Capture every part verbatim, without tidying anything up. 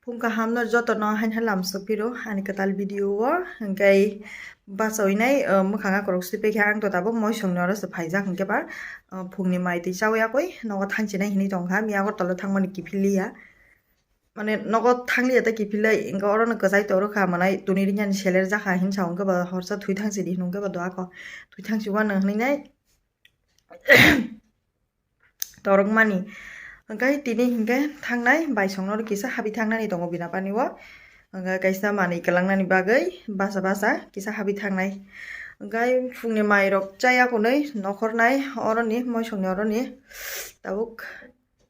Phung kaham no joto no hain halam sopiro ani kwtal video o, hwnkhe bachawinai, uh, mwkhang akorok sipikhe ang to tabuk moisong ni oro se phaijak, hwnkhe ba, uh, phungni mai twi chawi yakwi nogo thangchinai hinwi tongkha, miya Agartala thangmani kiphilliya. Mane nogo thangliya tei kiphilwi, hwnkhe oro no kwchai torokha, manai tuni ringyani seler jakha hinwi sa, hwnkhe ba horsa thwi thangsi di hinwi hwnkhe ba doa ko thwi thangsi wano hinwi nai. Torokmani. Hwnkhe tini hinkhe thangnai baisongno kisa habwi thangnani tongo bini apani o. Hwnkhe kaisa manwi kwlangnani bagwi basa basa kisa habwi thangnai. Hwnkhe phungni mairok chaya hwnwi nokhornai oroni moisongni oroni tabuk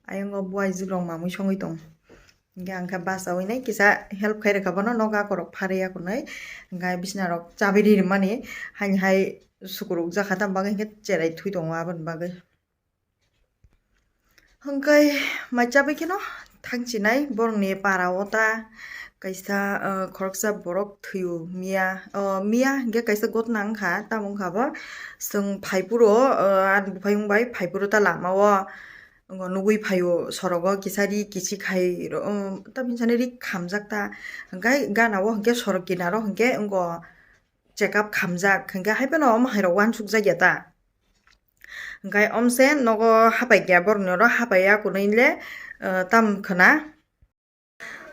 ayongo buai jibrok mamwi songwi tong. Hwnkhe ang khe basa winai kisa help khai rwkha bono nogo akorok pharwi ya hwnwi. Hwnkhe bisnarok chabi ri rwmani haini hai sukuruk jakha tamo bagwi hwnkhe cherai thwi tongo aboni bagwi. Hwnkhe mai chabai kheno thangchinai borokni para o ta kaisa, ah, khoroksa borok thwio miya, oh, miya hwnkhe kaisa gotna wngkha, tamo wngkha bo chwng phaiphuru, ah, ani buphayung bai phaiphuru ta lama o wngkha nugwi phaio sorogo kisa ri kichi khai ro, um, tamni sani ri khamjak ta hwnkhe gana o hwnkhe sorok kinaro hwnkhe wngkha check up khamjak hwnkhe hai phano omo hai rok uansuk jak ya ta. Hwnkhe omse nogo hapai khe borokni oro hapai ya kunui le, eh, tam khwna.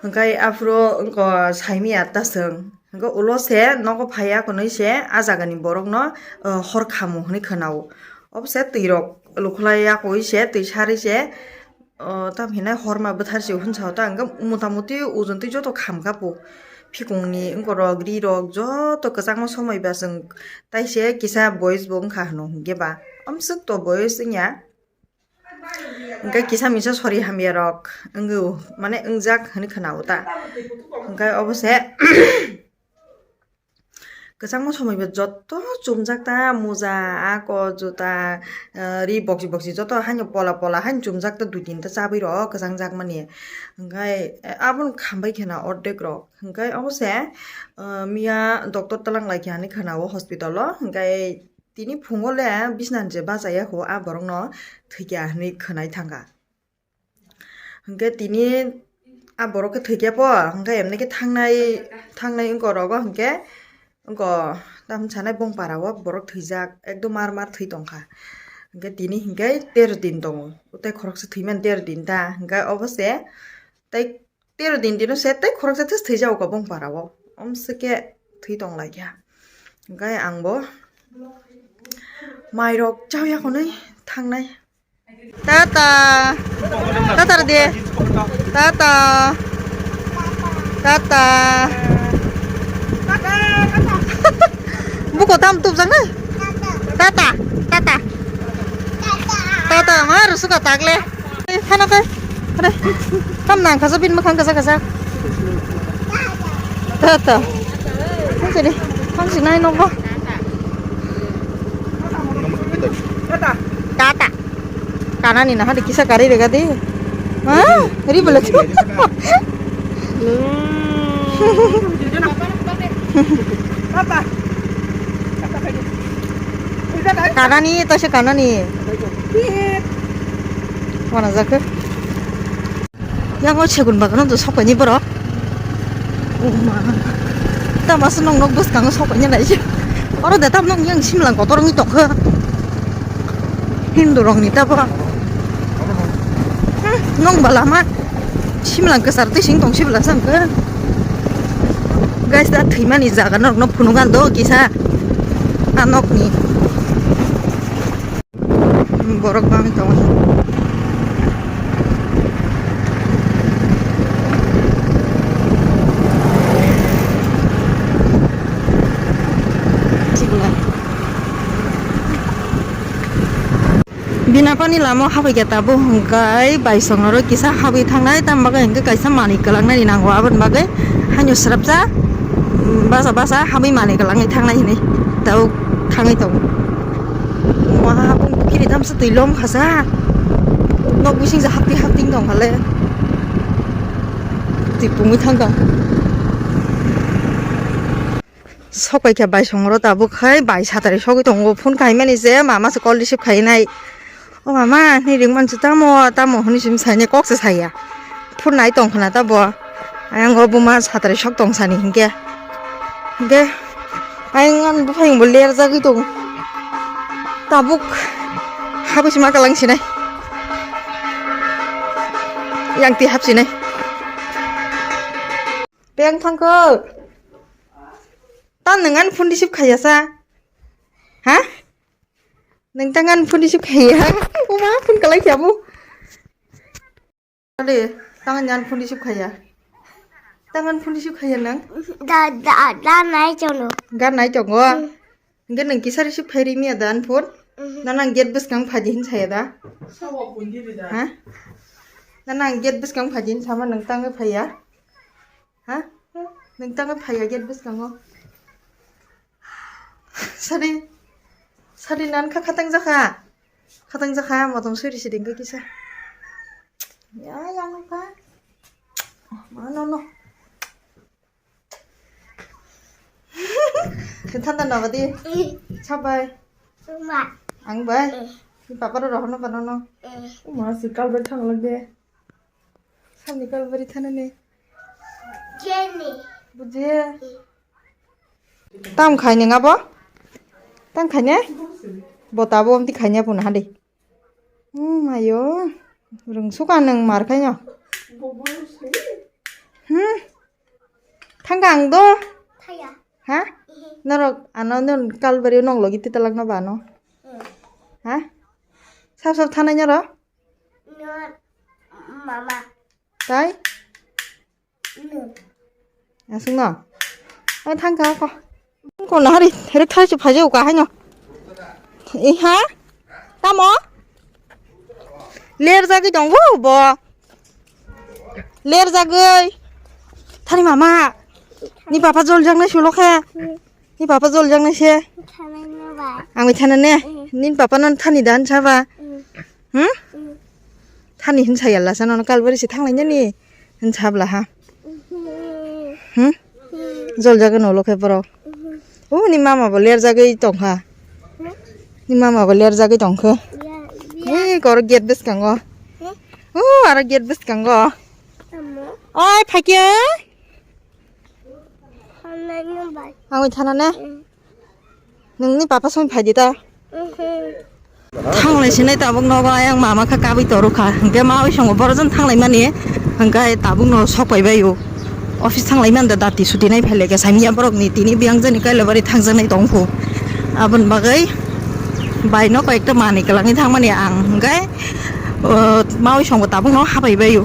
Hwnkhe aphuru wngkha saimanya ta chwng. Hwnkhe ulo se nogo phai ya kunui se a jagani borokno, eh, hor khamu hwnwi khwnao. Obose twi rok lukhlai ya koi se twi sarwi se, O, tam hinai horma bwthar se hwnsa ta, hwnkhe mota moti ujon twi joto khamkha po. Phikungni wngkorok, rirok joto kwchangma somoi ba chwng taise kisa boyes bo wngkha hwno hwnkhe ba. Amswk to boyes wngya. Hwnkhe kisa misa sori hamya rok wngwi mane wngjak hwnwi khwnao ta. Hwnkhe obo se Kwchangma somoi bo joto chumjak ta, muja, ako, juta, ah, ri boksi boksi joto haino pola pola haino chumjak ta, dui tinta chabwi rok kwchang jak mani. Hwnkhe, eh, abono khambai khena ordek rok. Hwnkhe obo se, ah, miya doctor twlang lai kha hinwi khwnao hospital o. Hwnkhe tini phungo le bisnani je bachaya kho, a borokno thwikha hinwi khwnai thangkha. Hwnkhe tini a borok khe thwikhe po, hwnkhe emni khe thangnai, thangnai wngkha rogo hwnkhe wngkha tamo sanai bongpara o borok thwijak ekdom mar mar thwi tongkha. Hwnkhe tini hwnkhe tero din tongo, tei khoroksa thwimani tero din ta, hwnkhe obo se tei tero din dino se tei khoroksa thwijak o bongpara o, omswk khe thwi tong lai kha. Hwnkhe ang bo mai rok cha ya hwnwi thangnai. Tata. Tata de. Tata. Tata. Buko tam tup jang nai. Tata. Tata. Tata ma rusuka takle. Eh, khana kai. Khana. Tam nang khasa bin makhang khasa khasa. Tata. Khang sini. Khang sinai nokbo. Tata. Kanani na hadi kisa kari rega di. Ha? Ri bela tu. Kanani to se kanani. Mana jaka. Yang o segun bagano do sokoni borok. Oh ma. Tamo se nong nok bwskango sokoni nai se. Oro de tam nong yang simlang kotor wngwi tokha. Hindu rokni tabo. Hmm, nong bala ma. Simlang kwchar twi sing tong sibla sang kha. Guys, da thwimani jaga norokno phunukha do kisa. A nokni. Borok bangwi tongo. Bini apani lama o habai khe tabuk hwnkhe baisongno oro kisa habwi thangnai, tamo bagwi hwnkhe kaisa manwi kwlangnani nango, aboni bagwi haino swrapsa basa basa habwi manwi kwlangwi thangnai hinwi tabuk thangwi tongo. Waha, bung kiri damsa twi lom khasa. Nok bising ja hapti hapti tong khale. Twi pungwi thang tong. Sok pai kha bai song ro tabuk khai bai satari sogwi tongo. Phone khai mani je mama se call receive khai nai. O mama, ni ring man chu tamo, tamo hwnwi sim sai ne kok se saya. Phone nai tong khna ta bo. Ayang o buma satrai sok tong sani hinkhe. Hinkhe ayang ani buphang bo ler jagwi tong. Tabuk habwi sima kalang sinai. Yang ti hap sinai. Peng thangko. Tam nang ani phone receive khaiya sa. Ha? Nang tang ani phone receive khaiya. Uma phone kalai khamu. Ale, tang ani phone receive khaiya. Tang ani phone receive khaiya nang? Da, da, da nai chono. Ga nai chongo. Hinkhe nwng kisa receive khai ri miya da ani phone? Mhm. Na nang gate bwskang phaidi hin saya da? Sabo kundi bida. Ha? Na nang gate bwskang phaidi hin sama nwng tangwi phaiya? Ha? Nwng tangwi phaiya gate bwskango? Sari, sari nan kha khatang jakha. Khatang jakha, motom suri sidi hinkhe kisa. Ya, yang kha. Ma, no, no. Thanda na badi. Sabai. Ma. Ang bai. Eh. Ni papa ro rohono banono. Eh. Ma, si kalbai thang lagde. Samni kalbari thanani. Jenny. Bujhe. Tam khaini nga bo? Tam khaine? Bo tabo amti khaine pun hadi. Hmm, ayo. Rung suka nang mar khaino. Hmm. Thangka ang do. Thaya. Ha? Ihi. Norok ano non kalbari nong logi titalak no ba no. Hmm. Ha? Sab sab thanai noro? No, mama. Tai? No. Asung no. Ai thangka ko. Ko na hari, hari thai chu phaje uka haino. Iha? Tamo? Ler jagwi tongo bo. Ler jagwi. Thani mama. Ni papa jol jagnai sulo khe. Ni papa jol jagnai se. Thanai no ba. Ang bai thana ne. Mm. Ni papa non thani dan saba. Mm. Hmm? Mm. Thani hin sayalla sa non kalbari si thanglai nani. Hin sabla ha. Mm. Hmm? Mm. Jol jaga no lo khe borok. Mm. O ni mama bo ler jagwi tong kha. Hmm? Ni mama bo ler jagwi tong kha. Ya, ya. Ni kor gate bwskango. Hmm? O aro gate bwskango. Tamo? Oi phakya. Thanai no ba. Ang bai thana ne. Mm. Nungni papa song phai di ta. Mhm. Thanglai sinai tabuk nogo ayang mama kha kabui toru kha. Hingke ma oi songo borok jon thanglai mani. Hingke tabuk no sok pai bai o. Office thanglai man da dati suti nai phai leke samiya borok ni tini biyang jani kaila bari thangjaknai tong phu. Aboni bagwi bai no koi ekta manui kwlangwi thangmani ang. Hingke, o, ma oi songo tabuk no habai bai o.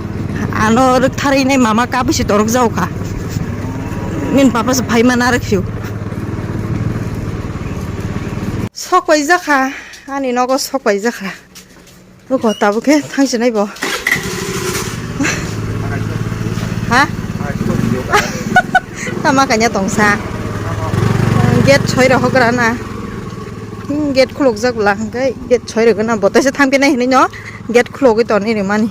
Ano rwktharwi nai mama kabui si torok jau kha. Nini papa se phai mana rwkhiu. Sok paijak kha, ani nogo sok paijak kha. Nuko tabuk khe thangsinai bo. Ha? Tama kanya tongsa. Gate soi rohok rana. Hmm, gate khuluk jak bwla hwnkhe gate soi rwgwna bo tesa thangpinai hinui no gate khulugwi tonwi rwmani.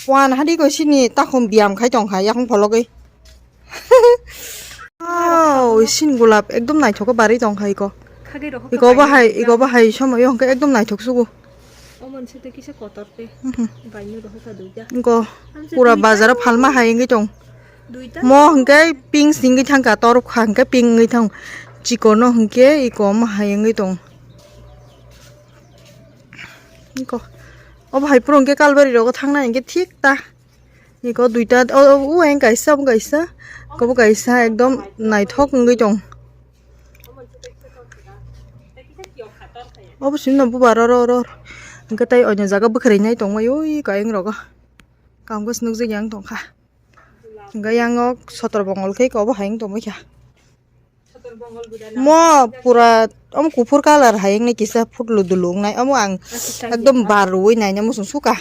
Wan hadi ko sini takhum biyam khai tong kha yakung phologwi. Wow, sin gulab ekdom naithok khe barwi tong kha iko. Khagwi rw hokha. Iko bo hai, iko bo hai somoyo hwnkhe ekdom naithok sugo. O monse tei kisa kotor tei. Mhm. Baino rw hokha duita. Iko pura bazaro phalma hai wngwi tong. Duita. Mo hwnkhe pink singwi thangkha, torok kha hwnkhe pink wngwi thang. Chikono hwnkhe iko omo hai wngwi tong. Iko. Obo hai puro hwnkhe kalbari rogo thangnai hwnkhe thik ta. Iko duita, o, o, o, ayang kaisa, obo kaisa. Kobo kaisa, ekdom naithok wngwi tong. Obo sini no bubar oro, oro, oro. Hwnkhe tei oino jaga bwkhwrwi nai tongmai, ui, kayeng rogo. Kamkhe se nukjakya wng tongkha. Hwnkhe yang o sotor bongol khe iko obo hai wng tongmai kha. Mo pura omo kuphur colour hai wngni kisa phutlu dulu wngnai. Omo ang ekdom bar rwui naina muchung suka.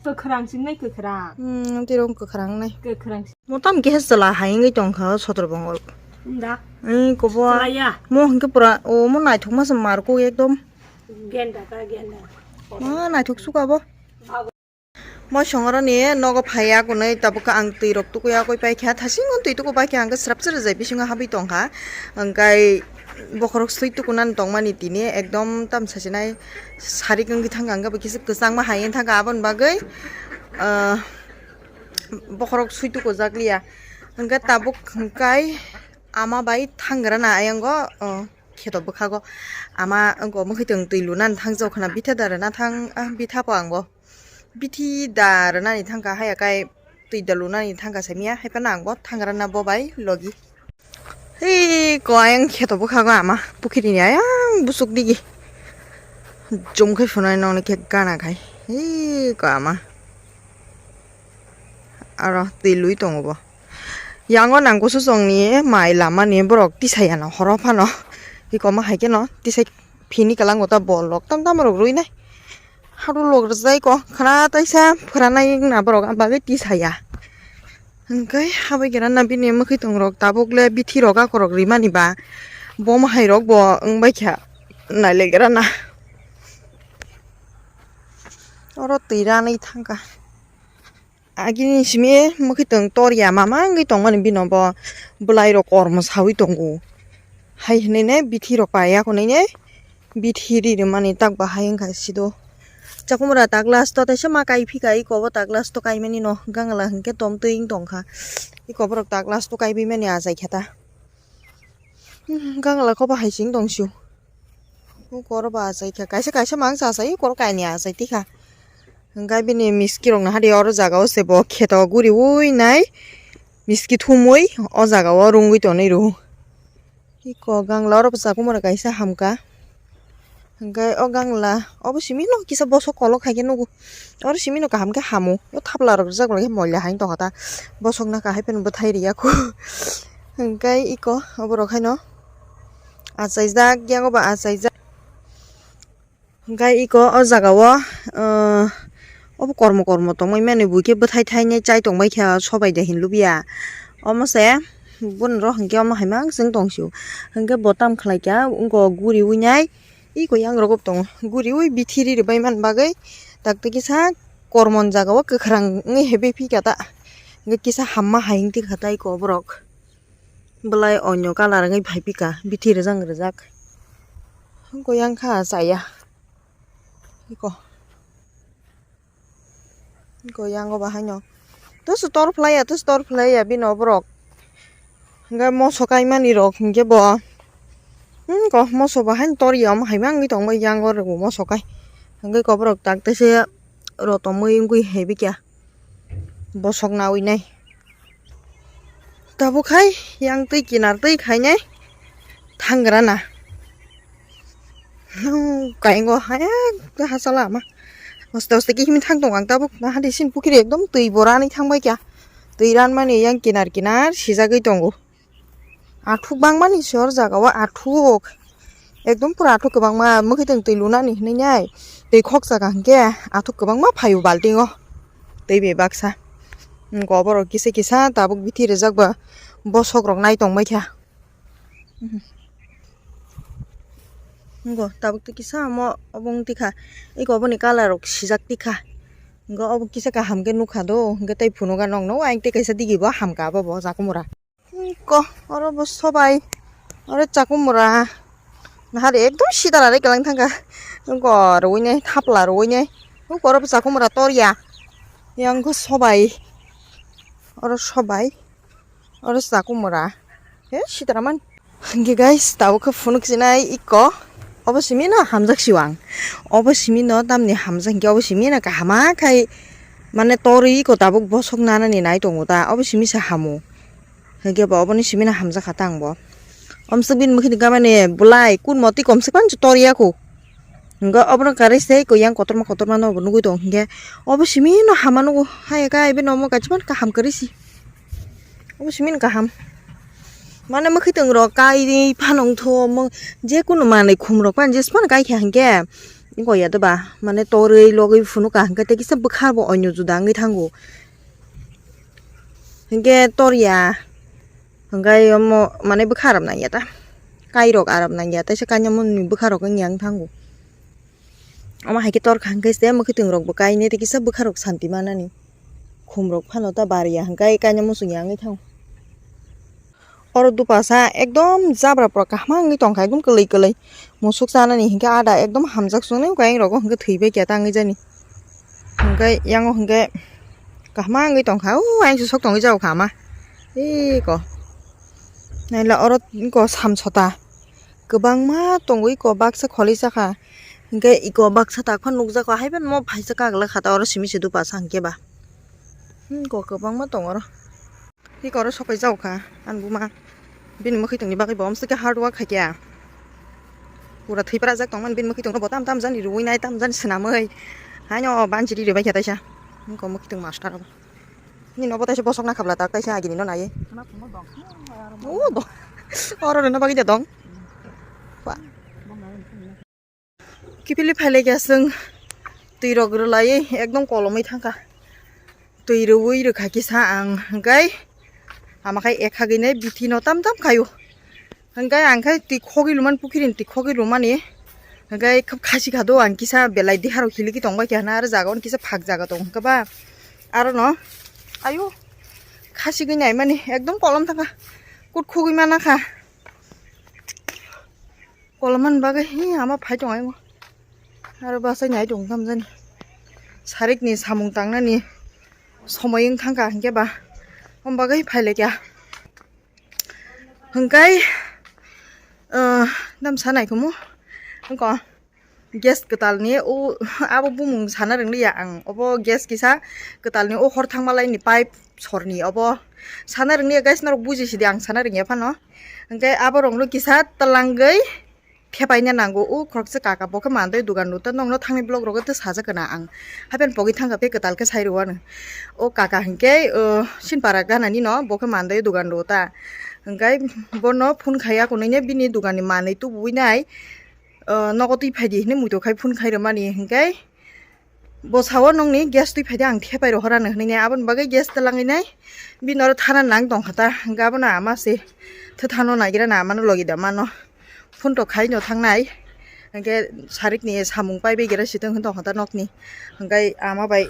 Kwkhwrang sing nai kwkhwrang. Hmm, tiro kwkhwrang nai. Kwkhwrang sing. Mo tam keha chwla hai wngwi tongkha o sotor bongol. Wng da. Ei kobo. Chwlaiya. Mo hwnkhe pura omo naithokma se markuk ekdom. Genda ka genda. Ma naithok suka bo. Mosong oroni nogo phaiya kunui tabuk ang twi rok tukuya koi paikha thasing twi tuku paikha hwnkhe srapsa rwjai bisingo habwi tongkha hwnkhe bokhorok swi tukunani tongmani tini ekdom tamsa sinai sarik wngwi thangkha hwnkhe bo kisa kwchangma hai wng thangkha aboni bagwi ah, bokhorok sui tukujakliya. Hwnkhe tabuk hwnkhe ama bai thangrana ayang o, oh, kheto bwkhago. Ama wngkha mwkhwtwng twi lunani thangjago khwna bitha da rwna thang, ah, bitha po ang bo. Bithi da rwnani thangkha, haya kai twi da lunani thangkha samya, hai phano ang bo thangrana bo bai logi. Hei, ko ayang kheto bwkhago ama, pukhiri ni ayang busuk digi. Jum khai phunai nokni khe gana khai. Hei, ko ama. Aro twi lui tongo bo. Yango nang kusu chongni mai lamani borok tisayano horo phano. Iko ma hai kheno tisai phini kwlango ta bol rok tam tam rok rwi nai. Haru lok rwjai ko khwna taisa phwranai wngna borok ang bagwi tisaya. Hwnkhe habai khe rana bini mwkhwtwng rok tabuk le bithi rok akorok rimani ba bo mahai rok bo wngbai kha nailegra na. Oro twi ranwi thangkha. Agini simi mwkhwtwng tor ya mama wngwi tongmani bino bo bwlai rok kormo sawi tongo. Hai hwnwi ne bithi rok paiya hwnwi ne bithi ri rwmani tak bahai wngkha sido. Chakumura ta glass to teisa ma kai phika iko bo ta glass to kaimani no gangla hwnkhe tom twi wng tongkha. Iko borok ta glass to kaiwi mani achai khe ta. Hmm, gangla kho bahai sing tong sio. Iko oro bo achai kha. Kaisa kaisa mang cha achai, iko oro kainwi achai tikha. Hwnkhe bini miski rok naha di oro jaga o se bo kheto guri ui nai miski thumui o jaga o rungui tonwi rw. Iko gangla oro bo chakumura kaisa hamka. Hwnkhe o gangla obo simi no kisa bosok kolok hai khe nugo. Oro simi no kaham khe hamo. O thapla rok rijak bai khe moila hai tongkha ta. Bosok no kahai phano bwthai riya kho. Hwnkhe iko oborok haino achaijak, yago ba achaijak. Hwnkhe iko o jaga o, ah, obo kormo kormo tongmani mani buikhe bwthai thainai chai tongbai kha sobai de hinlubya. Omo se boni rok hwnkhe omo hai mang chwng tong sio. Hwnkhe bo tam khlai kha wngkha guri ui nai. Iko yang rok bo tongo. Guri ui bithi ri rwbai man bagwi tak twi kisa kormon jaga o kwkhwrang wngwi hebi phika ta. Hwnkhe kisa hamma hai wng tikha ta iko borok. Belai onyo colour wngwi phai phika bithi rijak rijak. Hwnkhe yang kha chaya. Iko. Hwnkhe yang o bahai no. Tusu tor phlai ya, tusu tor phlai ya bini oborok. Hwnkhe moso kaimani rok hwnkhe bo. Hmm, ko moso bo haino tor ya, omo hai ma wngwi tongbai yang o rwgo moso kai. Hwnkhe ko borok tak tese rotomwi wngwi hebi kya. Bosok nawi nai. Tabuk hai yang twi kinar twi khainai thangrana. Kaingo hai hachala ama. Hoste hoste kihimwi thang tongo ang tabuk. Nahadi sini pukhiri ekdom twi borani thangbai kya. Twi ranmani yang kinar kinar sijagwi tongo. Athuk bangmani se or jaga o athuk. Ekdom pura athuk kwbangma mwkhwtwng twi lunani hinwi nai. Twi khok jaga hinkhe athuk kwbangma phaio balting o. Twi bai baksa. Hwnkhe oborok kisa kisa tabuk bithi rijak ba bosok rok nai tongbai kha. Hwnkhe tabuk twi kisa omo obo wng tikha. Eko oboni colour rok sijak tikha. Hwnkhe obo kisa kaham khe nukha do. Hwnkhe tei phunugo nokno ayang tei kaisa digi bo hamkha abo bo chakumura. Ko, oro bo sobai, oro chakumura. Nahari ekdom sitara re kelang thangkha. Ko, rwinai, thapla rwinai. Ko, oro bo chakumura torya. Yang ko sobai. Oro sobai. Oro chakumura. He, sitara man. Hingke guys, tabuk khe phunuk sinai iko. Obo simi no hamjak siwang. Obo simi no tamni hamjak hingke obo simi no kahama khai. Mane torwi iko tabuk bosok nanani nai tongo ta. Obo simi se hamo. Hingke bo oboni simi no hamjakha ta ang bo. Omswk bini mwkhini gamani bwlai kun motwi komswk pan toriya kho. Hingke obono karwi se iko yang kotorma kotorma no bo nugwi tong hingke. Obo simi no hama nugo haya khe bini omo kaisa pan kaham kwrwi si. Obo simi no kaham. Mane mwkhwtwng rok kai phano wngtho omo je kunu manwi khum rok pan jesa phano kai kha hingke. Iko ya doba mane torwi logwi phunukha hingke tei kisa bwkha bo onyo juda wngwi thango. Hingke torya. Hingke omo mane bwkha aram nangya ta. Kairok aram nangya, teisa kanya mwnwi bwkha rok wngya wng thango. Omo hai khe torkha hingke se mwkhwtwng rok bo kainai tei kisa bwkha rok santi manani. Khum rok phano ta bariya hingke kanya muchungya wngwi thango. Oro dopasa ekdom jabra pura kaham wngwi tongkha, ekdom kwlwi kwlwi. Musuk chanani hingke ada ekdom hamjak chungnai, kayeng rogo hingke thwi bai khe ta wngwi jani. Hingke yango hingke Kahma wngwi tongkha, o ayang sok tongwi jao kha ama. Eko. Naila oro ko samsota. Kwbangma tongwi ko baksa kholi saka. Hingke iko baksa tak phan nukjakha, haiphano mo phaisa kagla kha ta oro simi se dupa sa hingke ba. Hmm, ko kwbangma tong oro. Iko oro sokai jao kha, ang buma. Bini mwkhwi tongni bagwi bo omsike hard work khaikha. Pura thwi parajak tongmani bini mwkhwi tongno bo tam tam jani rwui nai, tam jani swnamwi. Haino banchiri rwbai kha taisa. Wngkha mwkhwi tong master abo. Nini obo taisa bosok na khabla tak taisa agini no nai. O do. Oro rwna bagwi de dong. Wa. Kiphilwi phailaikha chwng twi rok rwlaiwi ekdom kolomwi thangkha. Twi rwui rwkha kisa ang hwnkhe ama khai ekhagwinai bithi no tam tam khaio. Hwnkhe ang khai twi khogwi lumani pukhiri ni twi khogwi lumani hwnkhe khasi kha do ang kisa belai deha rok hiligwi tongbai kha hwnwi aro jaga o kisa phak jaga tong hwnkhe ba aro no ayo khasi gwi naimani ekdom kolom thangkha kut khogwi mana kha. Kolomani bagwi hi ama phai tong ayung. Aro bwsai nai tong tam jani. Sarikni samung tangnani somoi wng thangkha hinkhe ba. Om bagwi phai laikha. Hwnkhe, ah, nam sa nai khumu. Wngkha gas kwtalni o abo bumung sana rwngli ya ang. Obo gas kisa kwtalni o hor thangma laini pipe sorni obo sana rwngli ya guys, norok buji sidi ang sana rwngya phano. Hwnkhe abo rokno kisa twlangwi thepaina nango, o khoroksa kaka bo khe mandoi dogan rw ta, nokno thangni vlog rogo tei sajak kana ang, hapheno pogwi thangkha tei kwtal khe sai rw ano. O kaka hinkhe, o, sinpara ganani no bo khe mandoi dogan rw ta, hinkhe bono phone khai akonwi bini doganni manwi tubuwi nai, o, nogo twi phaidi hinwi muitu khai phone khai rwmani hinkhe. Bo sao nokni gas twi phaidi ang thepai rohor ano hinwi nai, aboni bagwi gas twlangwi nai bini oro thana nang tongkha ta, hwnkhe abono ama se thwthano naigra na amano logi da mano phone to khai no thangnai, hwnkhe sarikni samung pai bai gira sitwng hwn tongkha ta nokni, hwnkhe ama bai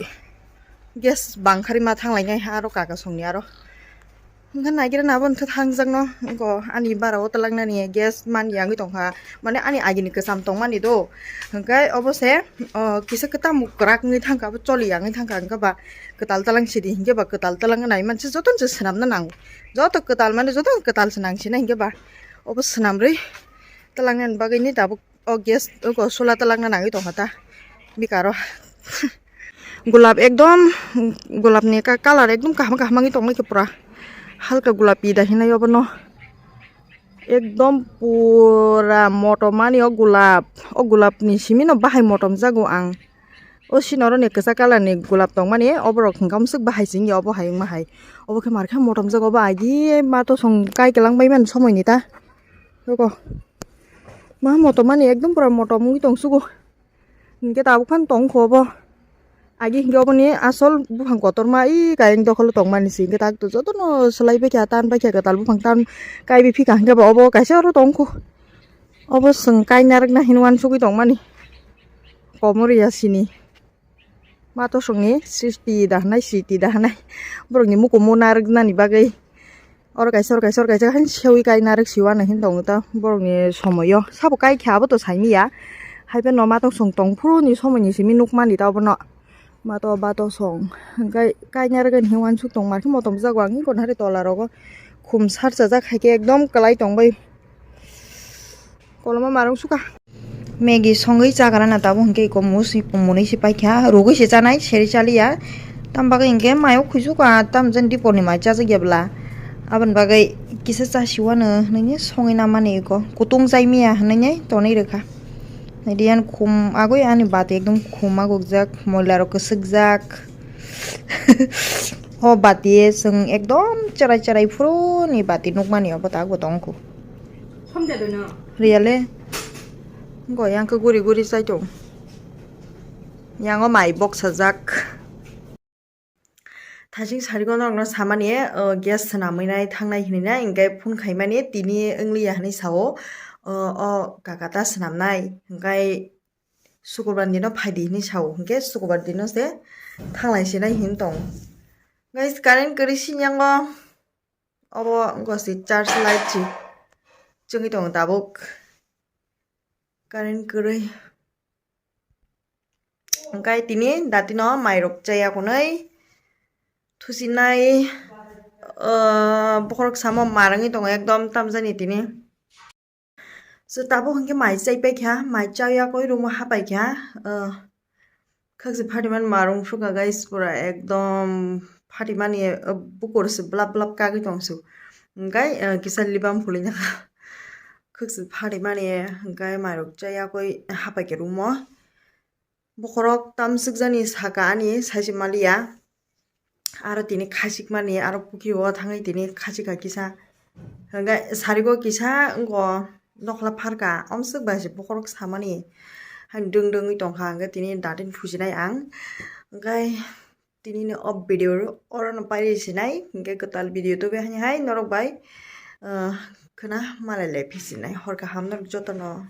gas bangkhari ma thanglainai aro kaka songni aro. Hwnkhe naigira na abo wngkha thangjakno, wngkha ani bara o twlangnani gas man yangwi tongkha, mane ani agini kwcham tongmani do, hwnkhe obo se, o, kisa kwtam kwrak wngwi thangkha, abo choli yangwi thangkha, hwnkhe ba kwtal twlang sidi, hinkhe ba kwtal twlang nai manse jotono se swnamna nango, joto kwtal mane jotono kwtal se nang sinai, hinkhe ba obo swnamrwi twlangnani bagwi ni tabuk. O gas o sula twlangna nangwi tongkha ta bikaro. Gulab ekdom, gulab ni ka-, colour ekdom kaham kaham wngwi tonglaikha pura. Halka gulapi da hinwi obono. Ekdom pura motom ani o gulab. O gulab ni simi no bahai motom jago ang. O sini oro ni kwchak colour ni gulab tongmani, oborok hwnkha swk bahai se wngya, obo hai wngma hai. Obo khe mar khe motom jago, obo agi ma to song kai kwlang bai mani somoi ni ta. Oko. Ma motom mani ekdom pura motom wngwi tong sugo. Hinkhe tabuk phano tong kho obo. Agi hinkhe oboni asol buphang kotorma i kayeng dokholo tongmani se hinkhe tak to jotono swlai bai kha, tan bai kha kwtal buphang tan kai bi phika hinkhe ba obo kaisa oro tong kho. Obo chwng kai narwkna hinwi uansugwi tongmani. Komoriya sini. Ma tosongni srishti da hwnai, sriti da hwnai. Borokni mukumu narwknani bagwi. Oro kaisa, oro kaisa, oro kaisa, haino seui kai narwk siwano hin tongo ta borokni somoio. Sabo kai khe abo to saimiya. Haiphano ma tosong tongphuruni somoini simi nukmani ta obono. Ma to ba tosong. Hwnkhe kai narwkani hin uansuk tongma khe motom jago ang, eko nahari tola rogo khum sarchajak hai khe ekdom kwlai tongbai. Koloma marung suka. Maggie songwi chagra na tabuk hinkhe iko mui si, mui si paikha, rugwi se chanai, seri chaliya. Tam bagwi hinkhe mayo khuisu ka, tam jen dipor ni mai chajak ya bwla. Aboni bagwi kisa chasiwano hinwi songwi namani iko. Kutung chai miya hinwi tonwi rwkha. Naidi yan khum agwi ani bati ekdom khum agukjak, moila rok kwswkjak. O bati chwng ekdom cherai cherai phuru ni bati nukmani obo tak bo tongkhu. Somjado no. Riyale. Go yang khe guri guri chai tong. Yang o mai bok sajak. Thasing sarigo norokno samani, o, gas swnamwi nai thangnai hinwi nai, hinkhe phone khaimani tini wngliya hinwi sao, o, o kaka ta swnamnai, hinkhe sukurbar dino phaidi hinwi sao, hinkhe sukurbar dino se thanglai sinai hinwi tong. Guys, current kwrwi sinyango. Obo wngkha si charge light si chwngwi tongo tabuk. Current kwrwi. Hwnkhe tini datino mairok chaya hwnwi thusinai, ah, bokhorok samo marangwi tongo ekdom tamjani tini. So tabuk hwnkhe mai chai paikha, mai chai yakwi room o hapaikha, ah, khakchi phatimani marung sukha guys, pura ekdom phatimani, ah, bukur se blap blap kagwi tongsu. Hwnkhe, ah, kisa libam phulwi nakha. Khakchi phatimani hwnkhe mairok chai yakwi hapaikha room o. Bokhorok tamsukjani saka ani saisi maliya. Aro tini khachikmani aro pukhiro thangwi tini khachikha kisa. Hwnkhe sarigo kisa wngkha nokhla pharkha, omswk bai se bokhorok samani. Hani dwng dwngwi tongkha, hwnkhe tini datin thusinai ang. Hwnkhe tinini o video orono pairi sinai, hwnkhe kwtal video tubui hani hai norok bai, ah, khwna malai lai phisinai. Hor kaham norok jotono.